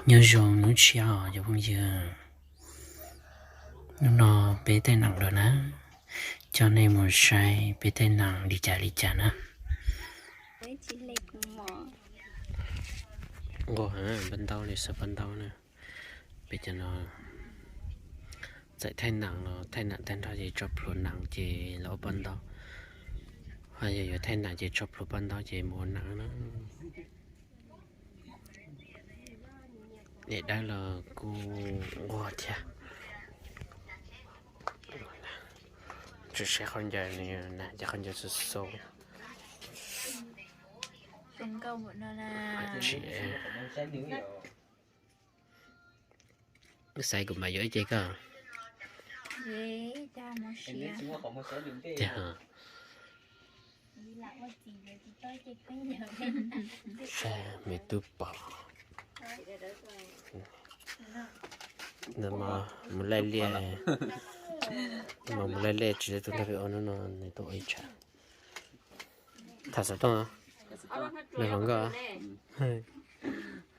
Nyob zoo hnub tshiab os cov phooj ywg. Hnub no peb tej nam lawm na, coj nej mus saib peb tej nam li cas li cas na. Nqus paj ntaub li xav paj ntaub na. Peb cov no txawm thaij nam los thaij nam tag nrho ces tso plhuav nam ces los ua paj ntaub. Ho yog yuav thaij nam ces tso plhuav paj ntaub ces mus ua nam na. Niam dawb los kuj nquag thiab. Tsis saib qhov ncaws nws na, ces qhov ncaws xu xu. Tsis xaiv kuv mam yuav ib ce koj. Tiag hos. Saib me tub pom. Mus laij liaj, mus laij liaj tsis tau tus ntag peb ua hnub no nws tuaj ua ib tsam. Tham xov tooj, nws hluas nkauj.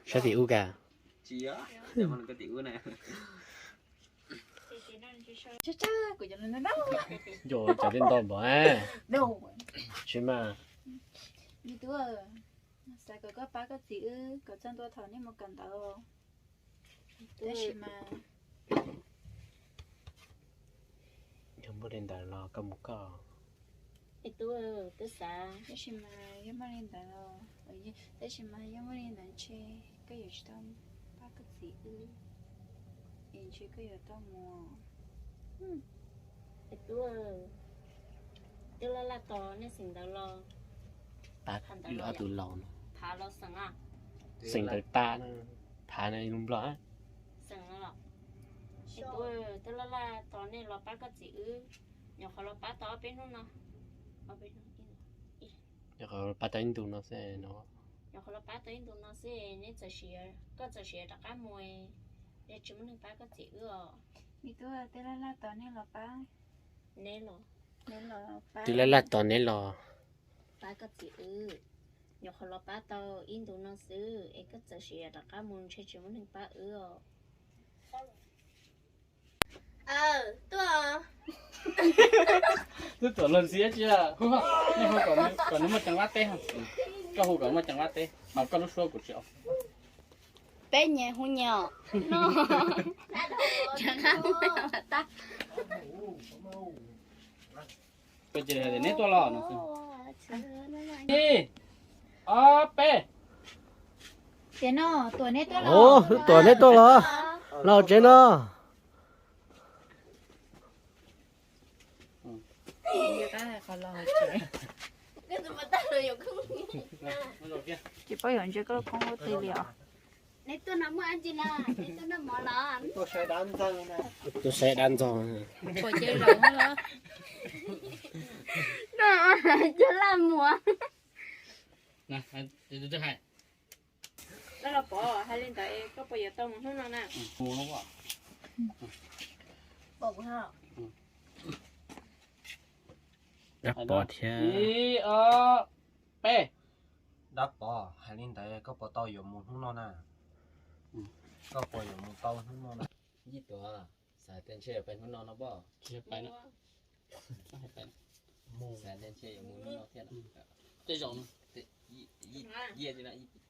Saib tim ub ka. Cov li ntau npaum. Tsis mas. Xav kom koj pab koj txiv wb kom txog ntua thaum nej mus kawm ntawv. Tab sis mas yog muaj li ntawd los koj mus koj. Twb xav, tab sis mas yog muaj li ntawd los, tab sis mas yog muaj li ntawd ntshe koj yuav tsis tau pab koj txiv wb, es ntshe koj yuav tau mus. Twb laj laj tos nej xeem ntawv los. Pab ob tug laus no. Xeem ntawv tas, phav no lus Nplog. Twb laj laj tos nej los pab koj txiv wb, nyuam qhuav los pab tau ob peb hnub no. Nyuam qhuav los pab tau ib ntus no xwb no. Nyuam qhuav los pab tau ib ntus no xwb, neb txawm sim, koj txawm sim rov qab mus, es tsis muaj neeg pab koj txiv wb os. Twb laj laj tos nej los pab. Neb los. Twb laj laj tos neb los pab koj txiv wb. Nyuam qhuav los pab tau ib ntus no xwb es koj txawm sim rov qab mus ntshe tsis muaj neeg pab wb os. Twb tuam luag ntxhi tsi, nej hu kom nws muaj ceev vab teb, koj hu kom muaj ceev vab teb, ho koj lub suab kuv tsis. Peb nyias hu nyias os. Neb tuaj los no. Ib, ob, peb. Tias no, tuam neb tuaj los. Tuam neb tuaj los. Los tsev no. Tsis paub yuav ntsia koj lub koob ua twg li os. Neb tuaj no muaj dab tsi na? Neb tuaj noj mov los? Tuaj saib dab ntxog. Puas ces zaum no los? Cov laj muag. Dab los Pov, hais li ntawd es koj puas yuav tau mus hnub no na? Dab Pov thiab. Ib, ob, peb. Dab Pov, hais li ntawd koj puas tau yuav mus hnub no na? Koj puas yuav mus tau hnub no na? Yij Tuam, xav tias ntshe yuav pais hnub no no pob? Xav tias ntshe yuav mus hnub no thiab. Tej zaum no.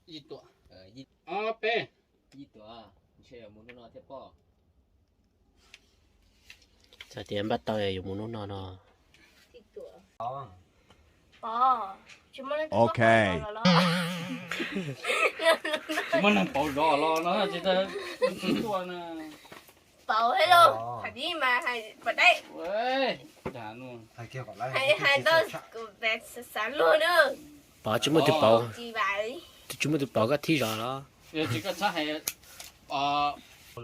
Yij Tuam. Ob, peb. Yij Tuam, ntshe yuav mus hnub no thiab pob? Xav tias npaj tau yuav mus hnub no no. Ok. Tsis muaj neeg pauv zov los no tsis tau tuaj na. Pauv he lauj, hais tib mas hais pas dai. Hais tau kuv xav luag na. Pov tsis muaj tus pauv, tsis muaj tus pauv koj thib zov los? Yog tsis koj txhob hais.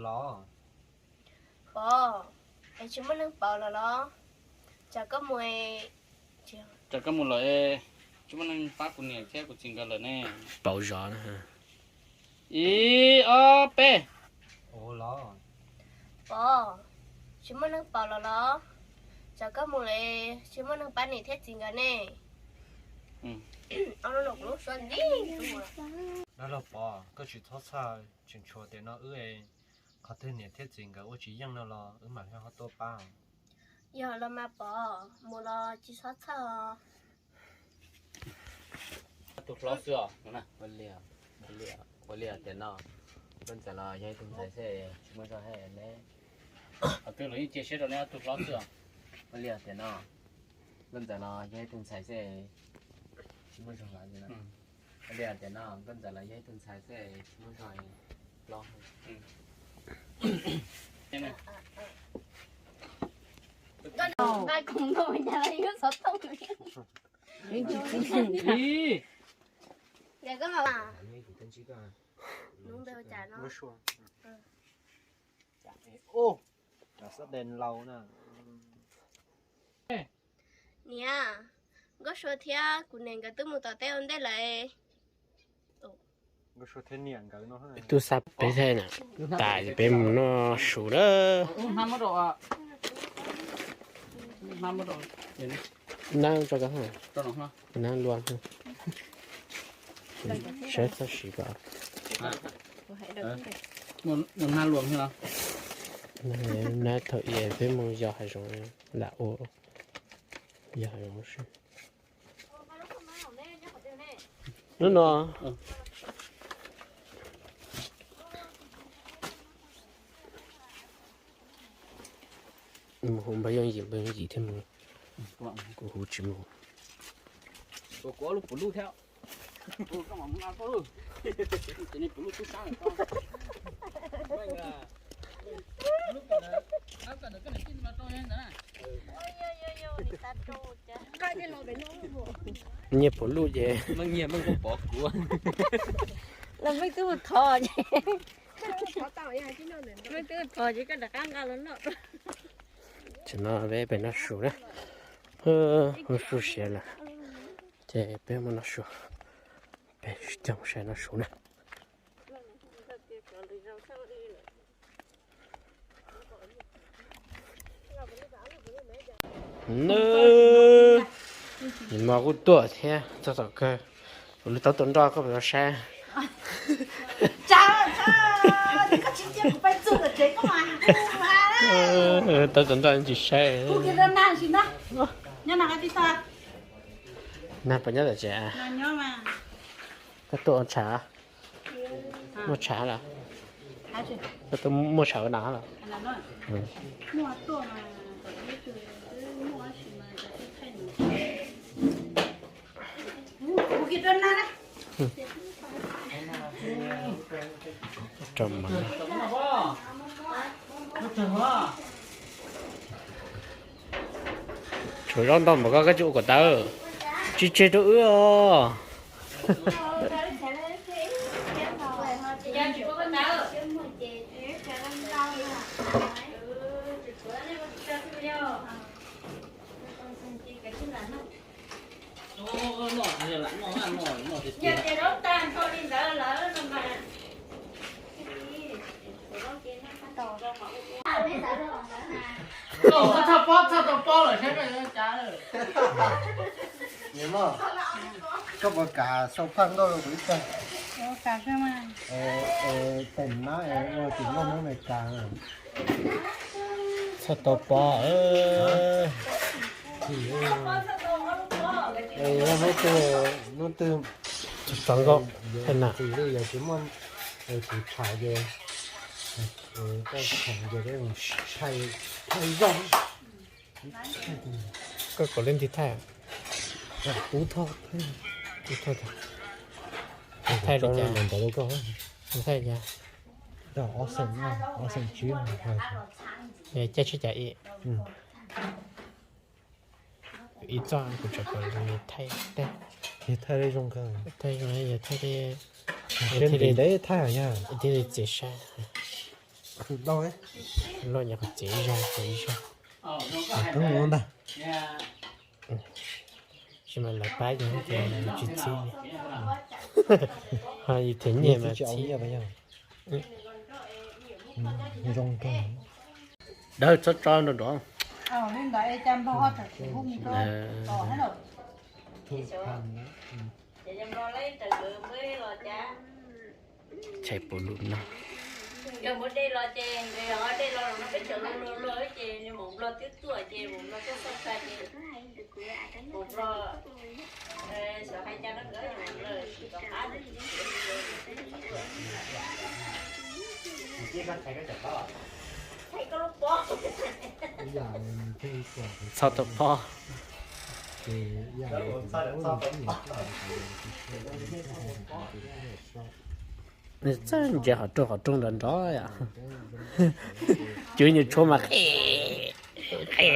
Los Pov, es tsis muaj neeg pauv los los? Tsam koj mus, tsam koj mus lawm es tsis muaj neeg pab kuv niam thiab kuv txiv nkawd lawm ne. Pauv zov na. Ib, ob, peb. Pov, tsis muaj neeg pauv los los? Tsam koj mus lawm es tsis muaj neeg pab niam thiab txiv nkawd ne. Dab laug Pov, koj tsis txhob txhawj, tseem tshuav tiam no wb, qhov twg niam thiab txiv nkawd ua tsis yeej no los wb mam li ho tuaj pab. Yog los mas Pov, mus los tsis txhob txhawj os. Tus hlob xwb os. Ua li, ua li tiam no, Nkauj Ntxawm los yog ib tug ntxhais xwb, tsis muaj zog thiab ne. Qhov twg los yeej cia siab rau neb ob tug hlob xwb os. Ua li tiam no, Nkauj Ntxawm los yog ib tug ntxhais xwb, tsis muaj zog lawm. Ua li tiam no, Nkauj Ntxawm los yog ib tug ntxhais xwb, tsis muaj zog hlob. Niam, Nkauj Sua thiab kuv niam nkawd twb mus tom teb ua ntej lawm. Tub xa peb thiab na, tas peb mus noj su na. Nab tso, nab luam, saib txhob siv ko. Nab thaum ub peb mus yos hav zoov, lam ua yos hav zoov xwb. Hnub no mus hu npawg Yooj Yim, npawg Yooj Yim thiab mus, kuv hu tsis mus. Nyiaj puav luj ces los mej twb mus thov, mej twb mus thov ces koj rov qab nqa los noj. Tam no peb pem noj su na, hu su siav lawm ces peb mus noj su, peb tsis coj mus sai noj su na. Nws, nws mas kuj tuaj thiab txog tom kawg, kuv lub taub tua nroj koj puas saib? Taub tua nroj tsis saib. Nag puas nyob tom tsev? Koj tuaj ua tshav? Muaj tshav los? Koj tuaj muaj tshav ua nas los? Tshuav zaub ntau npaum koj, koj tsis ua ko taw, tsis tseg rau wb os. Yog tias zaub tag nrho li ntawd lawm no mas, txhob pob, txhob tau pob lawm saib koj yuav cas. Koj puas kam sau phaj nkauj rau kuv ib tag? Tes nab ua tim nkauj Hmoob Amelikas. Txhob tau pob. Hnub twg, hnub twg tsis tau nkauj, yuav tsis li, yog tsis muaj tus tshav ces koj tshav ces peb mus sai zoj. Koj kom leej twg thaij? Kuv thaij. Thaij li cas? Thaij li cas? Ob xeem, ob xeem tsib. Caij tsheb cas ib, ib txoj kuv tsam kom nws thaij tag. Yog thaij zoo, yog thaij, thiaj li txiav saib. Loj nyuam qhuav txiav ib zag, txiav ib zag. Tsis mas lawv pab ces tsis txhib li. Ho yus them nyiaj mas txhib. Dawb, txhob tso nrov nrov. Tshais puv lub no. Yog muab dej los ces nkawd yog dej los no peb tseem luag luag ces nws maum nplog twb tuaj ces maum nplog tuaj xauj tag ces maum nplog xyov hais cas no nkawd maum nplog tsis rov qab. Txhob tau pob. Nws txawj ntsia qhov rooj qhov rooj nrov nrov yom. Cuab nyuag tshuab mas qe qe.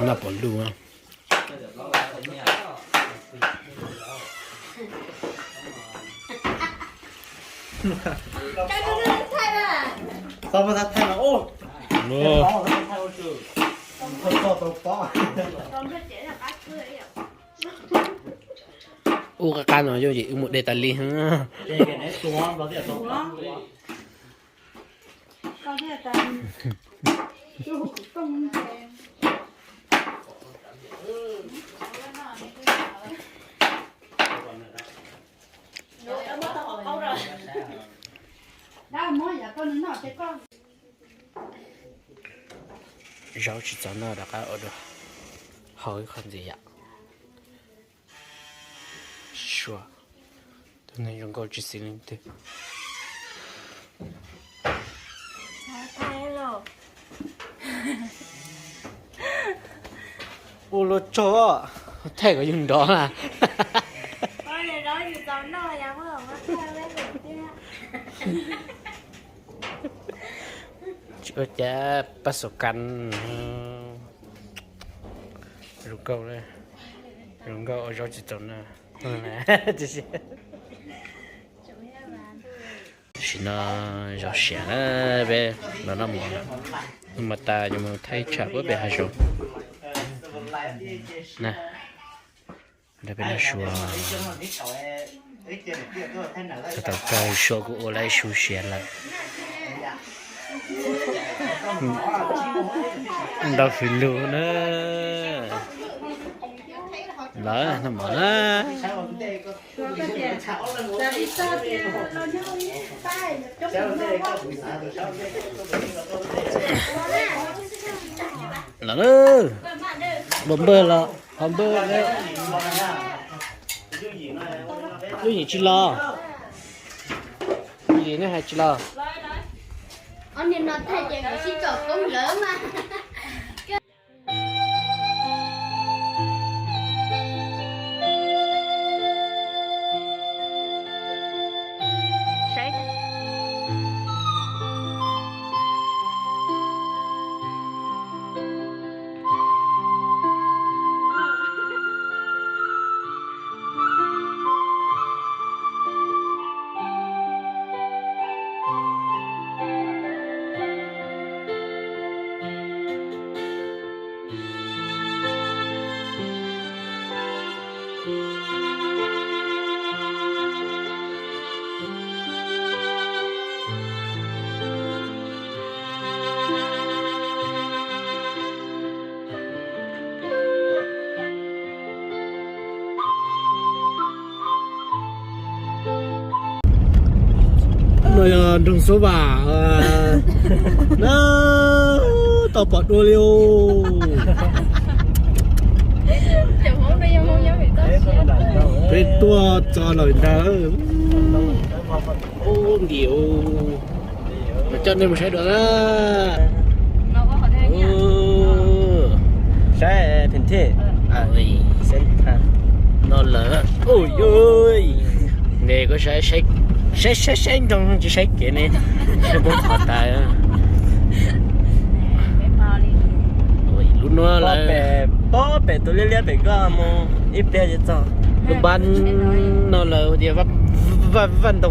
Noj pom lug. Ub qab qab no yog wb mus de tas li. Zaub tsis txaus noj rov qab ua dua hau ib qho ntxiv yom. Sua, tus neeg zoo nkauj tsis xis leej twg. Ua luaj tsaug, thaij kom yus nrov na. Tsis ua cas, pab xus kas. Zoo nkauj, zoo nkauj ua zaub tsis txaus noj. Tam sim no zaum siav na, peb los noj mov, noj mov tas yuav mus thaij tsham puag pem hav zoov na. Peb noj sua, thaum kawg sua kuj ua lawm su siav lawm. Ntau hwv lug na. Lawm noj mov na. Los na, npawg npawg los ho npawg. Yooj Yim tsis los? Yooj Yim nej hais tsis los? Ob niag no thaij ces nkawd sib tsom koob lawm mas. No yog nroog Xub Vam na, tau pom dua li os. Peb tuaj txog lawm ntag. Ub ntim, mas coj nej mus saib dua na. Saib phem thiab. No lawm. Ui, nws kuj saib, saib saib nroog tsis saib kev ne. Saib poob qhov tas. Lub nuav lawm. Pob pem tus liab liab pem koj mus ib pliag tsis txog. Lub npab no lawm tias Vaj Ntoo.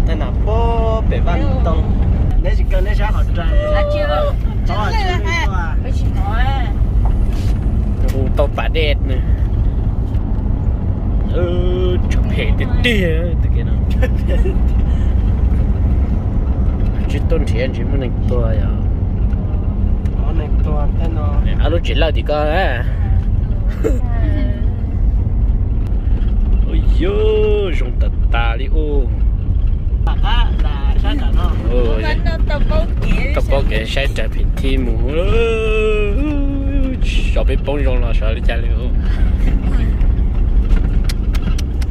Thaij nam pob pem Vaj Ntoo. Neb tsis kaw neb sab qhov rais. Tau pas dej na. Tshav phem tiag tiag tus kev Tsis tuaj nrhiav ntshe muaj neeg tuag yog. Ob lub tsev lawj tim ko na. Ua yog zoo tas tas li ub. Tau paub kev saib rawv phem thib mus. Xyov peb poob zoo los xyov li cas li.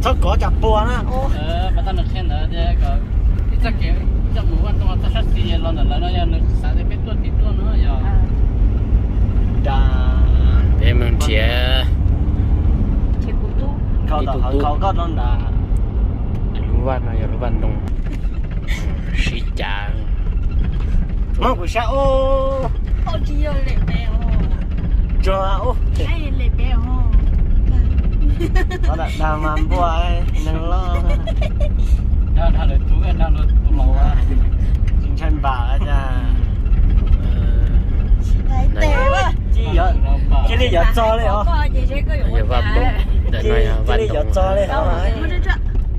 Txhob kov cas puas na. Peb mus nrhiav ib tug tub. Lub vaj no yog lub vaj ntoo. Sib cav. Muab kuv saib ub. Tsuag ub. Dag mas npua neeg loj. Tsis ntshai npam cas. Cia li yuav txog li os. Cia li yuav txog li os.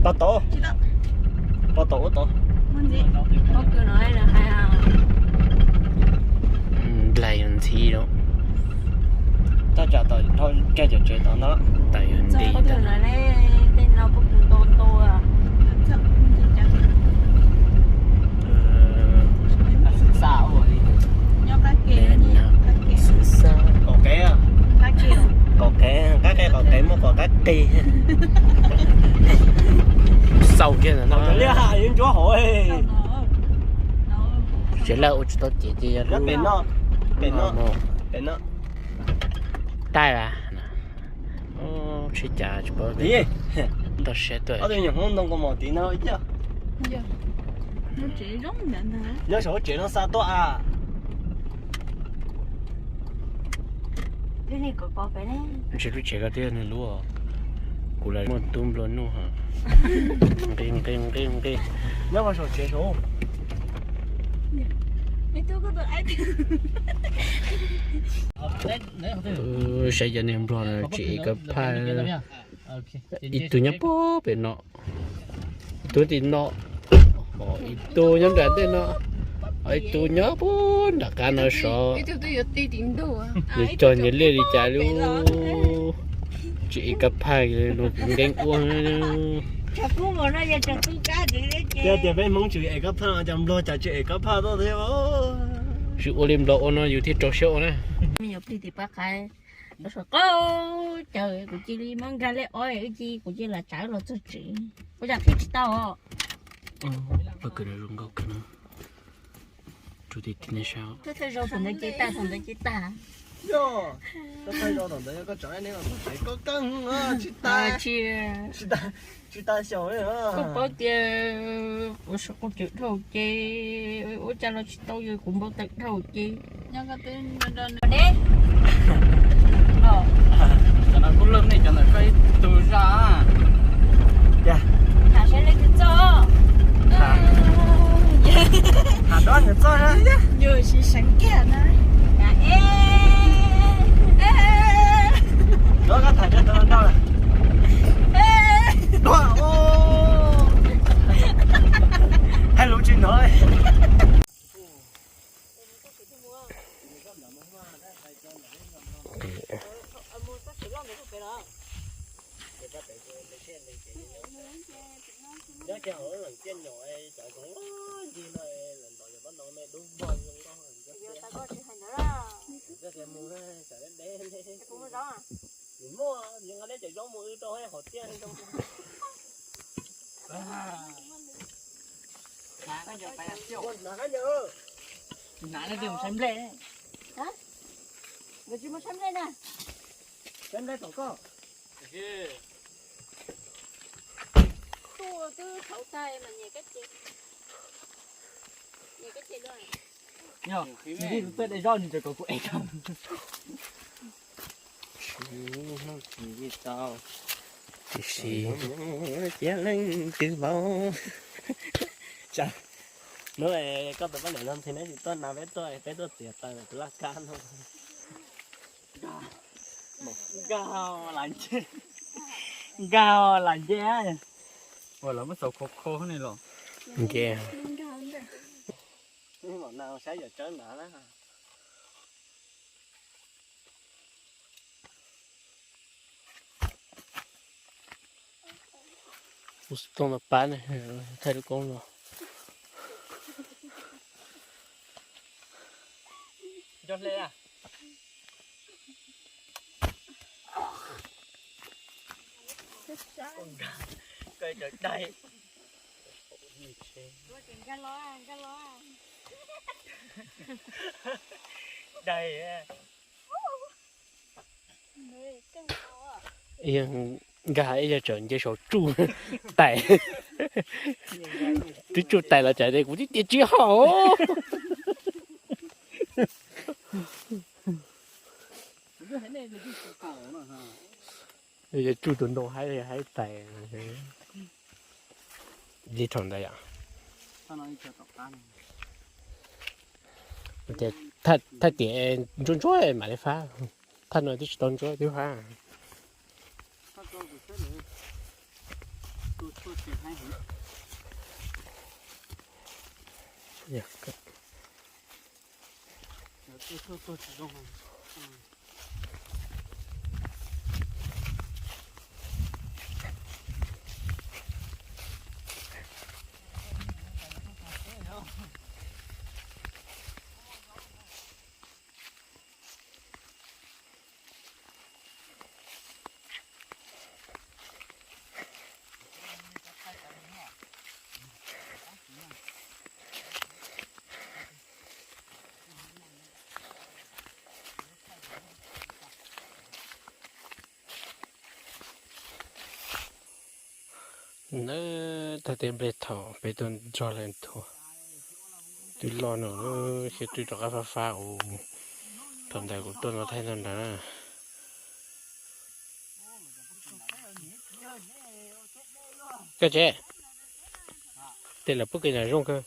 Pov tod, pov tod ub tod. Nplaig ntxhi lawm. Tab tsam tau kag cov tsev tod ntag. Tawm yog nti. Kaum kev, kaum kev, qab qe qaum kev muaj kaum qab qe. Xaus kiag ntawm no. Tsev lawj ua tsis tau cev ces yog pem no, pem no, pem no. Taij las. Tsis cas tsis paub. Ntau siab tuaj. Nyob saum lub tsev no xa tuaj a. Ntshe lub tsev ko twb yog nws lub. Kuv los muaj tub nplua nuj. Nqi nqi nqi nqi. Nyob saum tsev saud. Saib cov niag nplog no tsis ev kab phaj. Ib tug nyob pem no, ib tug tim no, ib tug nyob nram ntej no, ib tug nyob puag nram qab no sov. Nws cog nyias liaj li cas lub. Tsis ev kab phaj no kuv nkeeb ua. Tias peb Hmoob tsis ev kab phaj, cas nplog cas tsis ev kab phaj tuaj thiab. Tsis ua li nplog ua no yus thiaj rau siab ua na. Qab caw kuv cia li muab nkag lej ob wb cia kuv cia li lam tsav los txog tsev. Ua cas qhib tsis tau os. Thawj zaug thaum ntawd ces tag, thaum ntawd ces tag. Yog, thaum ntawd koj tsav neb los txog tsev koj keej tsis tas, tsis tas xyaum li. Koj paub tias kuv saum qhov cawm dhau ces ua cas los tsis tau, yog kuv npau taws dhau ces. Cov no kuj lwj nej cov ntawm koj ib tug zaj. Tham seb leej twg txoj. Tham dob nws txoj na. Yus tsis seev kiag na. Dob koj tham rau tus no lawm. Hais lus tsis hnov. Muaj, nqa neb cov zaub mus wb rau hauv tiaj. Saib nplej, saib nplej na. Saib nplej tom koj. Tuaj twb thaum tag mas nyias kab ces, nyias kab ces dua. Yog, nws twb tuaj de zaub nws tseem kom kuv ev. Tiam sis cia leej twg vauv. Hnub koj tus poj niam no ntshe neb tsis tuaj na, peb tuaj, peb tuaj txiav taws tus laj kab no. Nkag lam nce, nkag lam nce. Ua lawv muab xaus khov kho ne los. Nce. Saib yam tsawb nrad na. Kuv xov tooj no pab ne, thaij lub koob no. Nco hle a. Daig. Daig. Nkag ib yog tseem nce saum tsuj tais. Twb tsuj tais los tsam tias kuv twb tias tsis haum. Yog tsuj tus ntoo haib haib tais. Li thaum ntawd yom. Tias thaj tiam ntsuab ntsuab mam li fab. Thaj no twb tsis tau ntsuab twb fab. Nawb, thaij teb nplej thaum peb tuaj nrog lawv thuav. Twb loj no, thiab twb rov qab fab fab us. Thaum ntawd kuv tuaj no thaij no nrad na. Koj tsev, tej lawv pub kev nram zoo kawg.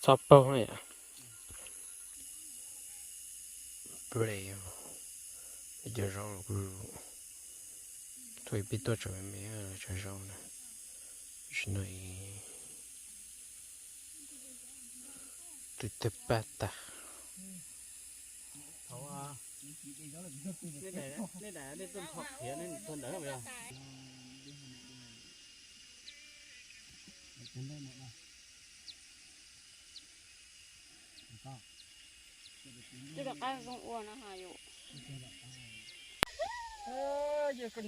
Txhob paug na yom. Nplej, cov zaub los kuj thaum peb tuaj tseem me me, cov zaub na. Tam sim no twb tawg paj tag. Twb rov qab zoo ua no ha yom.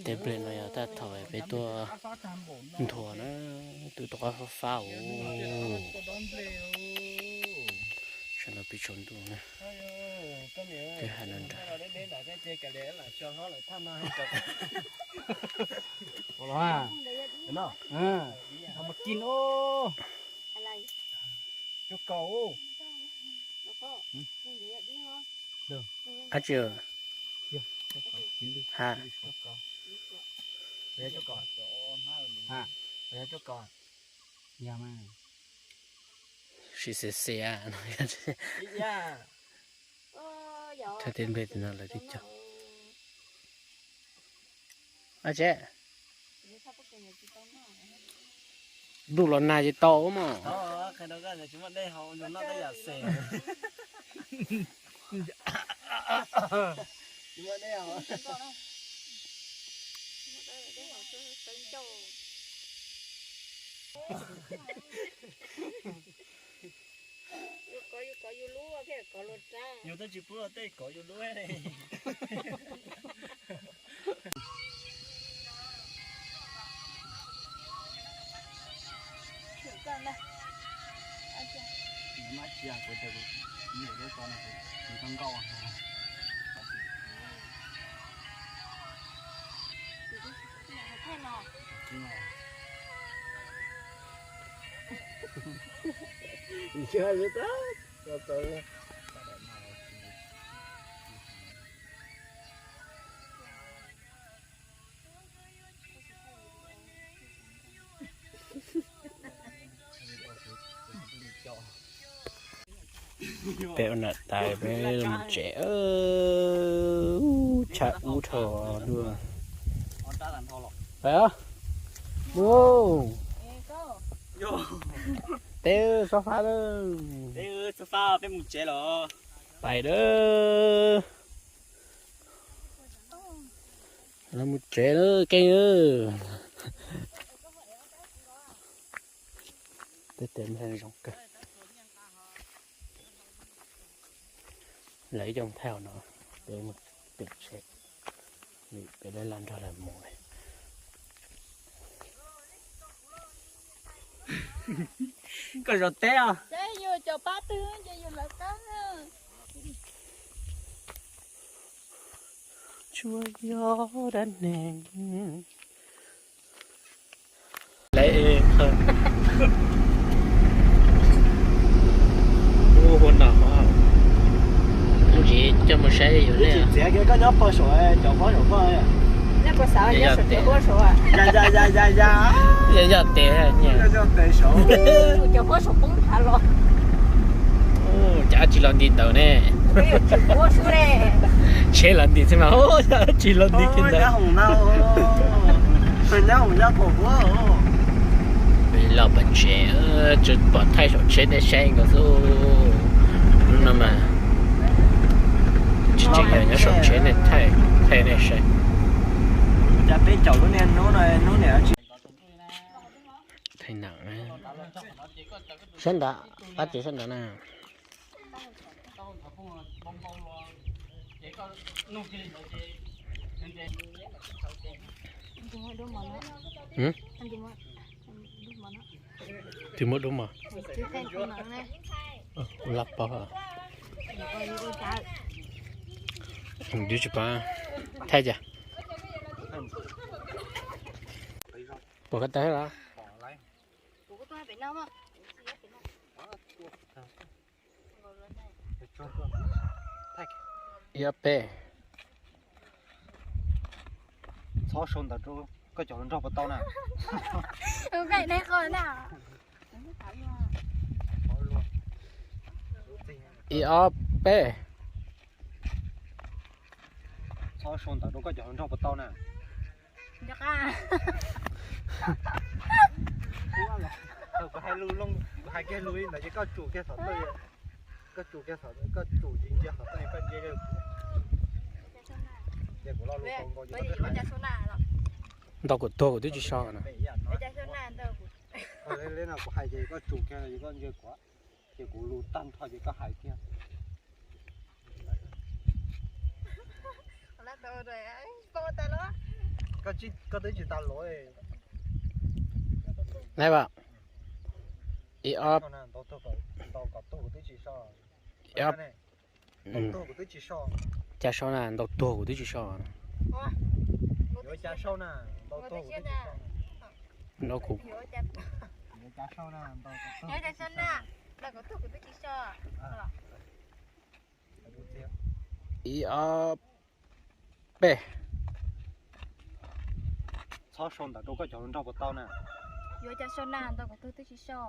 Tej nplej no yog tag thaum peb tuaj nthuav na, twb rov qab fab fab os. Sawv daws pib tsaus ntuj na. Twb hais no nrad. Ab tsi, ha, sis xis xis no. Thaj teb nplej no lawv twb cog. Ab tsi, ntuj los nag ces tau mog. Yus twb tsis pub luag tej kov yus lub. Peb ua nam tais peb los tsev, tshaj ub dhau dua. Pais os. Mus. Teb xob fab lawm. Pais lawm. Los mus tsev lawm keej. Tej tes me zoo kawg. Lawv ib co thaij no, peb mus pem tsev, peb laj laj nrog lawv mus. Koj zov teb os. Tsuas yog dab neeg. Lawv hu no, mus tsis coj mus saib yus li. Txiav kiag koj nyob pog saum cov pob saum koj. Yog tes, yog tes saud. Cov pob saum poob hav los. Cas tsis los nti ntawd ne? Tsheb los nti xwb mas, tsis los nti kiag ntawd. Los pem tsev, tsis pom thaij saum tsheb nej saib nkaus xwb. Lub no mas tsis tseem yog nyob saum tsheb nej thaij, thaij nej saib. Thaij na, sab nrad, qab tsev sab nrad na. Twb muab dub mos. Ua laj pog. Twb tsis paub thaij cas. Puas koj tau los? Ib ob peb. Txhob sau ntawv rau koj cov hluas nraug puas tau na. Ib ob peb. Txhob sau ntawv rau koj cov hluas nraug puas tau na. Kuv hais lus, kuv hais kiag lus li ntawd ces koj tsum kiag xov tooj, koj tsum kiag xov, koj tsum ntsia xov tooj, koj ntsia li. Ces kuv lo lus nkaus ces koj twb hais. Ntau kuv tuag kuv twb tsis so na. Li no kuv hais ces koj tsum kiag ces koj ntsia kuv, ces kuv lus tag nrho ces koj hais kiag. Koj twb tsis tas luv. Ib ob. Cas sau na, ntau tuag kuv twb tsis so. Ntau kuv. Ib ob peb. Txhob sau ntawv rau koj cov hluas nraug puas tau na. Yuav cas sau na, ntau kuv twb tsis so.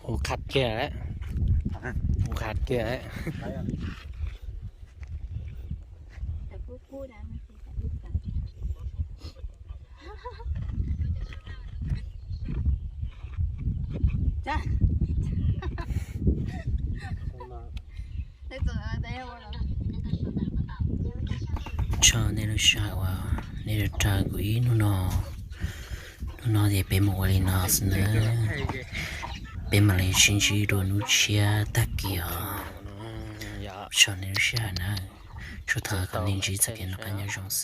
Ua qhab kiag, ua qhab kiag. Tso nej lub sij hawm uas nej rau kuv ib hnub no. Hnub no ces peb mus ua li no xwb nawb. Peb mam li sib ntsib dua hnub tshiab tag kis os. Tso nej lub sij hawm na. Tsuas thov kom nej ntsib txoj kev noj qab nyob zoo xwb os.